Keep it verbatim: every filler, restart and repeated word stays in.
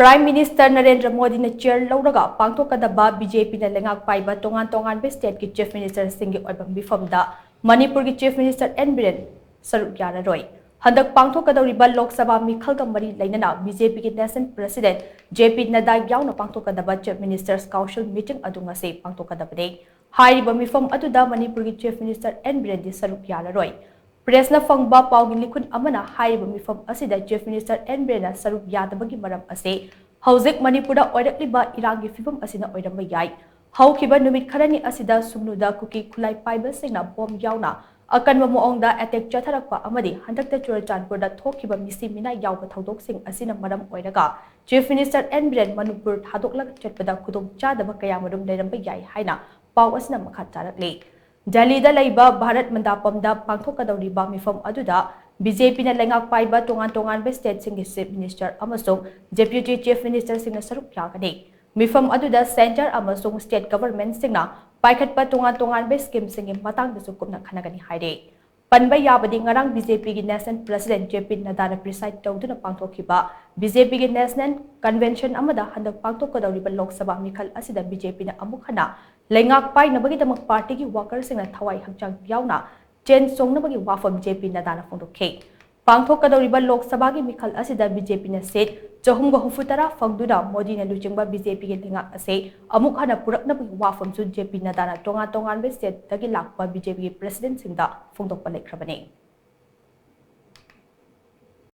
Prime Minister Narendra ꯃꯣꯗꯤꯅ ꯆꯤꯌꯔ ꯂꯧꯔꯒ ꯄꯥꯡꯊꯣꯛꯀꯗꯕ ꯕꯤ ꯖꯦ ꯄꯤꯅ ꯂꯩꯉꯥꯛ ꯄꯥꯏꯕ ꯇꯣꯉꯥꯟ ꯇꯣꯉꯥꯟꯕ ꯁ꯭ꯇꯦꯠꯀꯤ ꯆꯤꯐ ꯃꯤꯅꯤꯁꯇꯔꯁꯤꯡꯒꯤ ꯑꯣꯏꯕ ꯃꯤꯐꯝꯗ ꯃꯅꯤꯄꯨꯔꯒꯤ ꯆꯤꯐ ꯃꯤꯅꯤꯁꯇꯔ ꯑꯦꯟ ꯕꯤꯔꯦꯟ ꯁꯔꯨꯛ ꯌꯥꯔꯔꯣꯏ꯫ ꯍꯟꯗꯛ ꯄꯥꯡꯊꯣꯛꯀꯗꯧꯔꯤꯕ ꯂꯣꯛ ꯁꯚꯥ ꯃꯤꯈꯜꯒ ꯃꯔꯤ ꯂꯩꯅꯅ ꯕꯤ ꯖꯦ ꯄꯤꯒꯤ ꯅꯦꯁꯅꯦꯜ ꯄ꯭ꯔꯁꯤꯗꯦꯟꯠ ꯖꯦ ꯄꯤ ꯅꯗꯥ ꯌꯥꯎꯅ ꯄꯥꯡꯊꯣꯛꯀꯗꯕ ꯆꯤꯐ ꯃꯤꯅꯤꯁꯇꯔꯁ ꯀꯥꯎꯟꯁꯤꯜ ꯃꯤꯇꯤꯡ ꯑꯗꯨ ꯉꯁꯤ ꯄꯥꯡꯊꯣꯛꯀꯗꯕꯅꯤ꯫ ꯍꯥꯏꯔꯤꯕ ꯃꯤꯐꯝ ꯑꯗꯨꯗ ꯃꯅꯤꯄꯨꯔꯒꯤ ꯆꯤꯐ ꯃꯤꯅꯤꯁꯇꯔ ꯑꯦꯟ ꯕꯤꯔꯦꯟꯗꯤ ꯁꯔꯨꯛ ꯌꯥꯔꯔꯣꯏ꯫ ꯄ꯭ꯔꯦꯁꯅ ꯐꯪꯕ ꯄꯥꯎꯒꯤ ꯂꯤꯈꯨꯟ ꯑꯃꯅ ꯍꯥꯏꯔꯤꯕ ꯃꯤꯐꯝ ꯑꯁꯤꯗ ꯆꯤꯐ ꯃꯤꯅꯤꯁꯇꯔ ꯑꯦꯟ ꯕꯤꯔꯦꯟꯅ ꯁꯔꯨꯛ ꯌꯥꯗꯕꯒꯤ ꯃꯔꯝ ꯑꯁꯤ ꯍꯧꯖꯤꯛ ꯃꯅꯤꯄꯨꯔꯗ ꯑꯣꯏꯔꯛꯂꯤꯕ ꯏꯔꯥꯡꯒꯤ ꯐꯤꯕꯝ ꯑꯁꯤꯅ ꯑꯣꯏꯔꯝꯕ ꯌꯥꯏ꯫ ꯍꯧꯈꯤꯕ ꯅꯨꯃꯤꯠ ꯈꯔꯅꯤ ꯑꯁꯤꯗ ꯁꯨꯡꯅꯨꯗ ꯀꯨꯀꯤ ꯈꯨꯠꯂꯥꯏ ꯄꯥꯏꯕꯁꯤꯡꯅ ꯕꯣꯝ ꯌꯥꯎꯅ ꯑꯀꯟꯕ ꯃꯑꯣꯡꯗ ꯑꯦꯇꯦꯛ ꯆꯠꯊꯔꯛꯄ ꯑꯃꯗꯤ ꯍꯟꯗꯛꯇ ꯆꯨꯔꯆꯥꯟꯄꯨꯔꯗ ꯊꯣꯛꯈꯤꯕ ꯃꯤꯁꯤ ꯃꯤꯅꯥ ꯌꯥꯎꯕ ꯊꯧꯗꯣꯛꯁꯤꯡ ꯑꯁꯤꯅ ꯃꯔꯝ ꯑꯣꯏꯔꯒ chief minister N Biren Manipur ꯊꯥꯗꯣꯛꯂꯒ ꯆꯠꯄꯗ ꯈꯨꯗꯣꯡꯆꯥꯗꯕ ꯀꯌꯥꯃꯔꯨꯝ ꯂꯩꯔꯝꯕ ꯌꯥꯏ ꯍꯥꯏꯅ ꯄꯥꯎ ꯑꯁꯤꯅ ꯃꯈꯥ ꯇꯥꯔꯛꯂꯤ꯫ ꯗꯦꯜꯂꯤꯗ ꯂꯩꯕ ꯚꯥꯔꯠ ꯃꯟꯗꯥꯄꯝꯗ ꯄꯥꯡꯊꯣꯛꯀꯗꯧꯔꯤꯕ ꯃꯤꯐꯝ ꯑꯗꯨꯗ ꯕꯤ ꯖꯦ ꯄꯤꯅ ꯂꯩꯉꯥꯛ ꯄꯥꯏꯕ ꯇꯣꯉꯥꯟ ꯇꯣꯉꯥꯟꯕ ꯁ꯭ꯇꯦꯠꯁꯤꯡꯒꯤ ꯆꯤꯐ ꯃꯤꯅꯤꯁꯇꯔ ꯑꯃꯁꯨꯡ ꯗꯦꯄ꯭ꯌꯨꯇꯤ ꯆꯤꯐ ꯃꯤꯅꯤꯁꯇꯔꯁꯤꯡꯅ ꯁꯔꯨꯛ ꯌꯥꯒꯅꯤ꯫ ꯃꯤꯐꯝ ꯑꯗꯨꯗ ꯁꯦꯟꯇꯔ ꯑꯃꯁꯨꯡ ꯁ꯭ꯇꯦꯠ ꯒꯚꯔꯟꯃꯦꯟꯠꯁꯤꯡꯅ ꯄꯥꯏꯈꯠꯄ ꯇꯣꯉꯥꯟ ꯇꯣꯉꯥꯟꯕ ꯁ꯭ꯀꯤꯝꯁꯤꯡꯒꯤ ꯃꯇꯥꯡꯗꯁꯨ ꯀꯨꯞꯅ ꯈꯟꯅꯒꯅꯤ ꯍꯥꯏꯔꯤ꯫ ꯄꯟꯕ ꯌꯥꯕꯗꯤ ꯉꯔꯥꯡ ꯕꯤ ꯖꯦ ꯄꯤꯒꯤ ꯅꯦꯁꯅꯦꯜ ꯄ꯭ꯔꯁꯤꯗꯦꯟꯠ ꯖꯦ ꯄꯤ ꯅꯗꯥꯅ ꯄ꯭ꯔꯤꯁꯥꯏꯗ ꯇꯧꯗꯨꯅ ꯄꯥꯡꯊꯣꯛꯈꯤꯕ ꯕꯤ ꯖꯦ ꯄꯤꯒꯤ ꯅꯦꯁꯅꯦꯜ ꯀꯟꯚꯦꯟꯁꯟ ꯑꯃꯗ ꯍꯟꯗꯛ ꯄꯥꯡꯊꯣꯛꯀꯗꯧꯔꯤꯕ ꯂꯣꯛ ꯁꯚꯥ ꯃꯤꯈꯜ ꯑꯁꯤꯗ ꯕꯤ ꯖꯦ ꯄꯤꯅ ꯑꯃꯨꯛ ꯍꯟꯅ ꯂꯩꯉꯥꯛ ꯄꯥꯏꯅꯕꯒꯤꯗꯃꯛ ꯄꯥꯔꯇꯤꯒꯤ ꯋꯥꯀꯔꯁꯤꯡꯅ ꯊꯋꯥꯏ ꯍꯛꯆꯥꯡ ꯌꯥꯎꯅ ꯆꯦꯟ ꯆꯣꯡꯅꯕꯒꯤ ꯋꯥꯐꯝ ꯖꯦ ꯄꯤ ꯅꯗꯥꯅ ꯐꯣꯡꯗꯣꯛꯈꯤ꯫ ꯄꯥꯡꯊꯣꯛꯀꯗꯧꯔꯤꯕ ꯂꯣꯛ ꯁꯚꯥꯒꯤ ꯃꯤꯈꯜ ꯑꯁꯤꯗ ꯕꯤ ꯖꯦ ꯄꯤꯅ ꯁꯤꯠ ꯆꯍꯨꯝꯒ ꯍꯨꯝꯐꯨ ꯇꯔꯥ ꯐꯪꯗꯨꯅ ꯃꯣꯗꯤꯅ ꯂꯨꯆꯤꯡꯕ ꯕꯤ ꯖꯦ ꯄꯤꯒꯤ ꯂꯩꯉꯥꯛ ꯑꯁꯤ ꯑꯃꯨꯛ ꯍꯟꯅ ꯄꯨꯔꯛꯅꯕꯒꯤ ꯋꯥꯐꯝꯁꯨ ꯖꯦ ꯄꯤ ꯅꯗꯥꯅ ꯇꯣꯉꯥꯟ ꯇꯣꯉꯥꯟꯕ ꯁ꯭ꯇꯦꯠꯇꯒꯤ ꯂꯥꯛꯄ ꯕꯤ ꯖꯦ ꯄꯤꯒꯤ ꯄ꯭ꯔꯁꯤꯗꯦꯟꯠꯁꯤꯡꯗ ꯐꯣꯡꯗꯣꯛꯄ ꯂꯩꯈ꯭ꯔꯕꯅꯤ꯫